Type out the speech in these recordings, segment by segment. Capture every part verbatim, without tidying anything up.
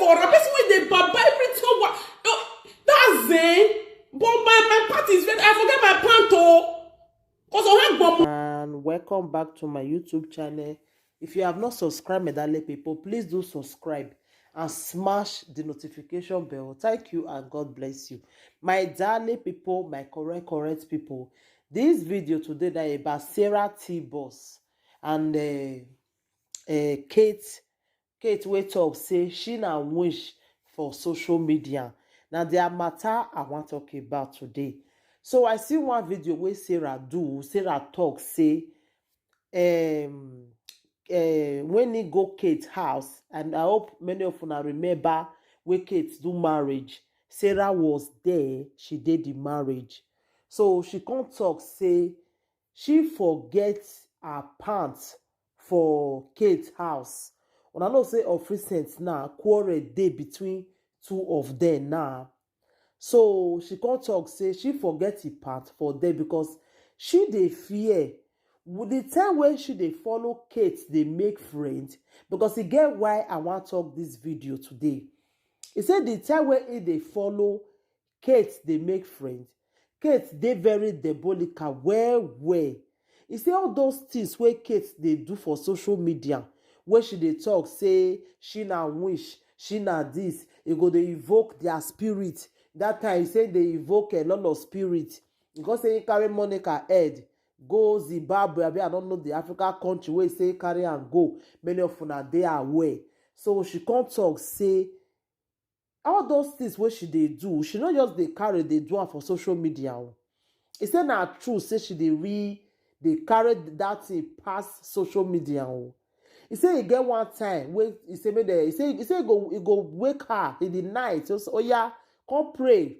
Or a person wey dey baba everything. Wa- no, that's it. But my my part is very. I forget my pant o. Cause I have bomb. And welcome back to my YouTube channel. If you have not subscribed, my darling people, please do subscribe and smash the notification bell. Thank you and God bless you. My darling people, my correct, correct people. This video today na about Sarah T Boss and uh, uh, Kate. Kate wey talk say she na witch for social media. Na their matter I wan talk about today. So I see one video wey Sarah do. Sarah talk say um, uh, when he go Kate house, and I hope many of una remember when Kate do marriage. Sarah was there, she did the marriage. So she come talk say she forget her pants for Kate house. Una know say of recent now, quarrel dey between two of them now. So she come talk say she forget her pants for there because she dey fear. With the time when she dey follow Kate dey make friend, because e get why I wan talk this video today. He said the time when he dey follow Kate dey make friend, Kate dey very diabolical well well. He say all those things wey Kate dey do for social media, wey she dey talk say she na witch, she na this, e go dey evoke their spirit. That time he say dey evoke a lot of spirit. He come say he carry Monica head go Zimbabwe, abi I don't know the Africa country wey he say he carry am go. Many of una dey aware. So she come talk say all those things wey she dey do, she no just dey carry dey do am for social media o. He say na true say she dey re dey carry that thing pass social media o. He say e get one time wey he say make dem, he say he say e go e go wake her in the night. So, so oya, come pray.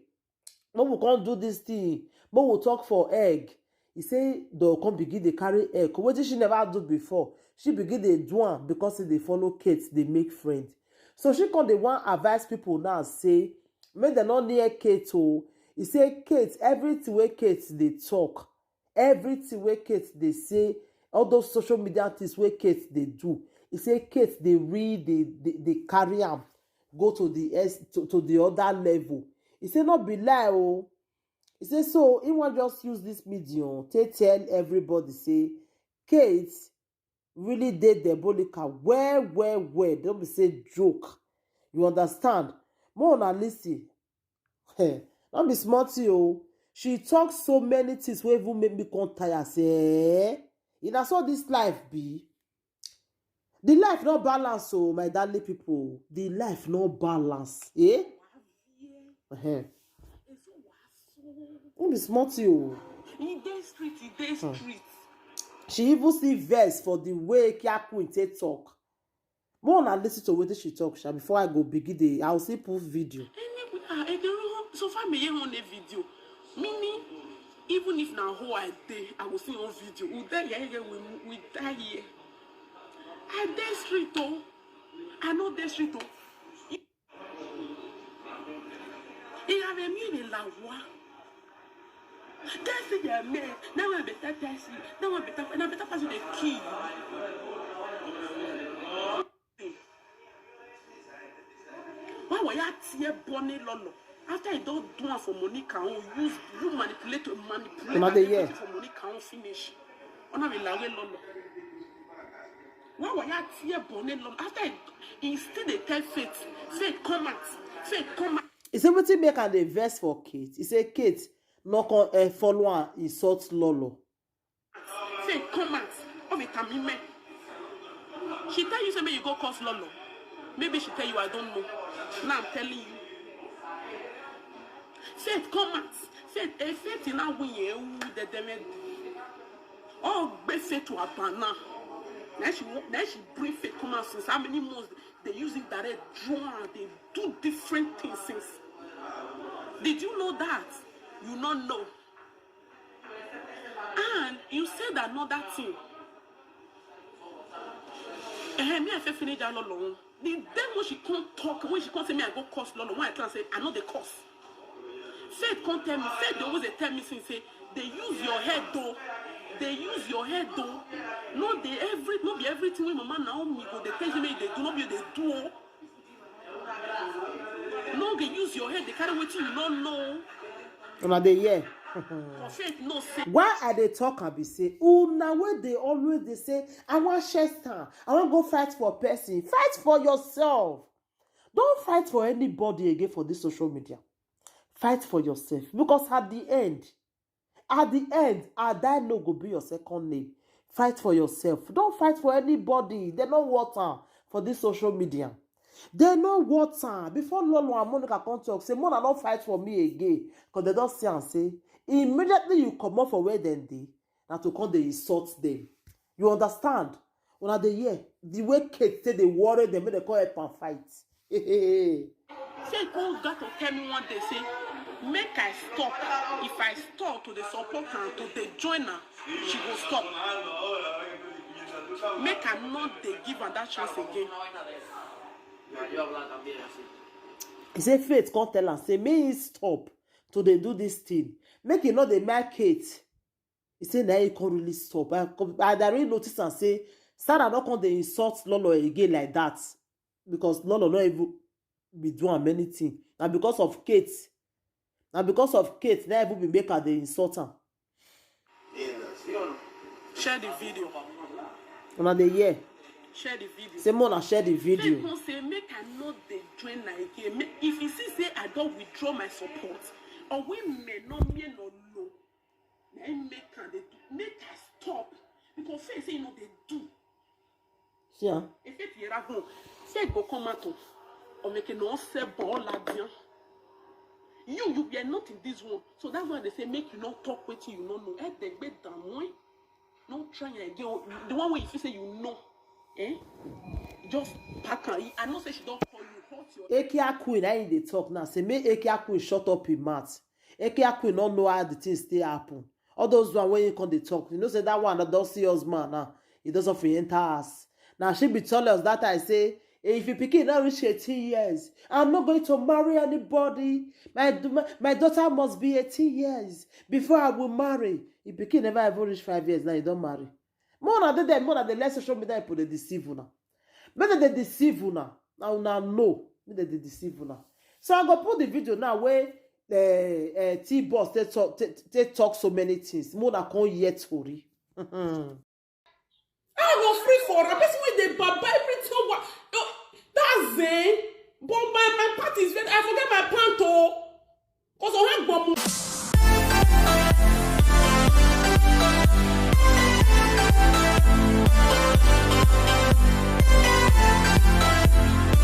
Make we come do this thing. Make we talk for egg. He say dem come begin dey carry egg. Wetin she never do before, she begin dey do am because he dey follow Kate dey make friend. So she come dey wan advise people now say make dem no near Kate o. He say Kate, everything wey Kate dey talk, everything wey Kate dey say, all those social media things wey Kate dey do, he say Kate dey read, dey dey dey carry am go to the ex to, to the other level. He say no be lie o. He say so he wan just use this medium take tell everybody say Kate really dey diabolical well well well. Don't be say joke. You understand? More una listen. Hey, no be small thing o. She talk so many things wey even make me come tire say eh, e na so this life be. The life no balance o, my darling people. The life no balance. Eh? Uh-huh. No be small thing o. E dey street, e dey street. She even see verse for the way Kia Queen take talk. More una listen to wetin she talk sha before I go begin dey, I will still put video. Anyway, ah, e dey run so far me hear one video. Meaning, even if na who I dey, I go see one video. We die here, here, we, we die here. I dey street o. I no dey street o. Ìyàwó mi ni là wá. Tẹ́sí yẹn mi, náà wọ́n bẹ tẹ́ tẹ́sí, náà wọ́n bẹ tẹ́ náà bẹ tẹ́ pàṣẹ lè kí yìí. Why were you tear Bonnie Lolo? After he don't do am for Monica, who use who manipulate to manipulate Una dey hear? For Monica, who finish. Ona mi lawe Lolo. Why were you tear Bonnie Lolo? After he, he still dey tell Faith, Faith come out, Faith come out. He say wetin make am dey vex for Kate. He say Kate no come uh, follow am insult Lolo. Faith come out. Oh, me come in me. She tell you say make you go curse Lolo. Maybe she tell you I don't know. Now I'm telling you. Faith come out. Faith, eh, Faith in that way, eh, who the dem eh, oh, be Faith to Abana. Then she wa- then she bring Faith come out since how many months they use it direct draw and they do different things since. Did you know that? You not know. And you said another thing. Eh, me I fit finish that Lolo. The day when she come talk, when she come say me I go curse Lolo, when I tell her say I know the curse. Faith come tell me, Faith dey always dey tell me since say they use your head though. They use your head though. No, they every no be everything wey Mama Naomi go dey tell you make you dey do, no be you dey do o. They use your head, they carry wetin you no know. Una dey hear? For faith, no say. Why I dey talk and be say, una wey dey always dey say, "I wan share stand, I wan go fight for person." Fight for yourself. Don't fight for anybody again for this social media. Fight for yourself, because at the end, at the end, Ada no go be your second name. Fight for yourself. Don't fight for anybody. They no water for this social media. They no water. Before Lolo and Monica come talk, say, "Mona, don't fight for me again." Because they don't see and say, immediately you come up for where dem dey, na to come dey insult them. You understand? Una dey hear the way Kate say dey worry them, make dem come help am fight. Say, God got to tell me one day, say, make I stop. If I stop to the support her, to the joiner, she will stop. Make I not dey give her that chance again. He say Faith come tell am say make he stop to dey do this thing, make he no dey market. He say na he come really stop. I, I dey really notice am say Sarah no come dey insult Lolo again like that, because Lolo no even be do am anything. Na because of Kate. Na because of Kate na even be make her dey insult am. Share the video. Una dey hear? Share the video. Say more na share the video. Come say make I not dey join her again. Make, if you see say I don't withdraw my support, or we may not me no low. Na him make am dey do. Make I stop. Because say say you know they do. See am? If it yera go, say go come out o. Or make no say ball adian. You, you were not in this one. So that's why they say make you not talk wetin you no know. Eh, they get down. No try again. The one way you feel say you know. Eh? Just pack her. I know say she don't call you. Hurt your Ekia Queen, I dey talk now. Say make Ekia Queen shut up him mouth. Ekia Queen no know how the things dey happen. All those one wey he come dey talk, you know say that one don see us man now. He doesn't fit enter us. Now she be tell us that I say, "If your pikin not reach eighteen years, I'm not going to marry anybody. My, my, my daughter must be eighteen years before I will marry." If pikin never even reach five years now, you don't marry. More than that, more than the less social media people dey deceive una. Make dem dey deceive una. Now una know. Make dem dey deceive una. So I go put the video now where uh, uh, T Boss they talk, they, they talk so many things. More than come hear tori. I go free for a person wey dey baba everything. Wa- no, that's it. But my my part is very. I forget my pant o. Cause I have bomb.